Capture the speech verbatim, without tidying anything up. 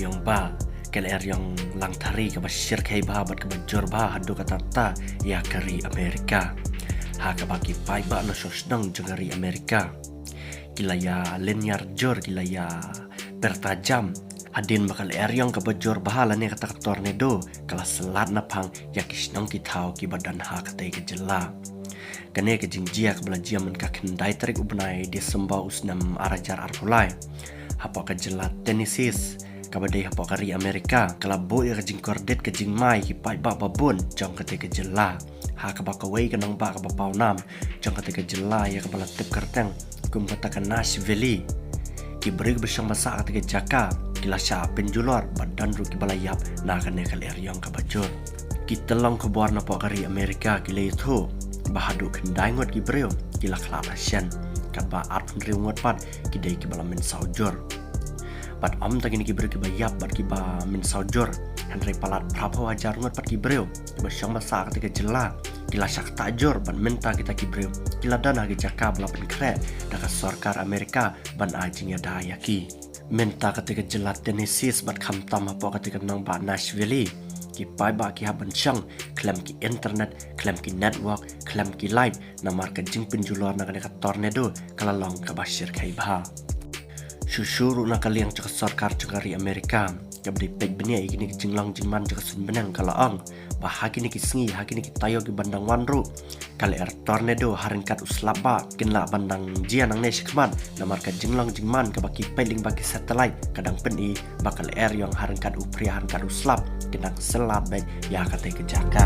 Nongbah, ka lyer ïong Langthari kaba shyrkhei bha bad kaba jur bha haduh katta katta ïa ka ri Amerika. Ha kaba ki paidbah na shnong jong ka ri Amerika ki la ïa lynñiar jur, ki la ïa pyrta jam hadien ba ka lyer ïong kaba jur bha lane kata ka tornado ka la slat naphang ïa ki shnong ki thaw kiba don ha katei ka jylla. Kane ka jingjia kaba la jia mynta ka khyndai tarik u bnai December u snem ar hajar arphew lai hapoh ka jylla Tennessee, kaba dei hapoh ka ri Amerika, ka la buh ïa ka jingkordit ka jingma ïa ki paidbah babun jong katei ka jylla. Ha kaba kawei ka nongbah kaba pawnam jong katei ka jylla ïa kaba la tip kyrteng kum kata ka Nash Valley, ki briew kiba shong ba sah katei ka jaka ki la shah pynjulor bad don ruh kiba la ïap na kane ka lyer ïong kaba jur. Ki tyllong khubor napoh ka ri Amerika ki la ïathuh ba haduh khyndai ngut ki briew ki la khlad hashen, katba arphew hynriew ngut pat ki dei kiba la mynsaw jur. Bad ym tang kine ki briew kiba ïap bad kiba mynsaw jur, hynrei palat phraphew hajar ngut pat ki briew kiba shong ba sah katei ka jylla ki la shah ktah jur bad mynta kita ki briew ki la don ha ki jaka ba la pynkhreh da ka sorkar Amerika ban ai jingïada ïa ki. Mynta katei ka jylla Tennessee bad khamtam hapoh katei ka nongbah Nash Valley, ki paidbah ki hap ban shong khlem ki internet, khlem ki network, khlem ki light, namar ka jingpynjulor na kane ka tornado ka la long kaba shyrkhei bha. Shuh shuh ruh na ka liang jong ka sorkar jong ka ri Amerika kaba dei peit bniah ïa kine ki jinglong jingman jong ka suiñ bneng ka la ong ba ha kine ki sngi, ha kine ki taïew kiban dang wan ruh, ka lyer tornado ha ryngkat u slap bah kin lah ban dang jia nangne shakhmat, namar ka jinglong jingman kaba ki peit lyngba ki satellite ka dang pyni ba ka lyer ïong ha ryngkat u phria ha ryngkat u slap kin dang syllat beit ïa katei ka jaka.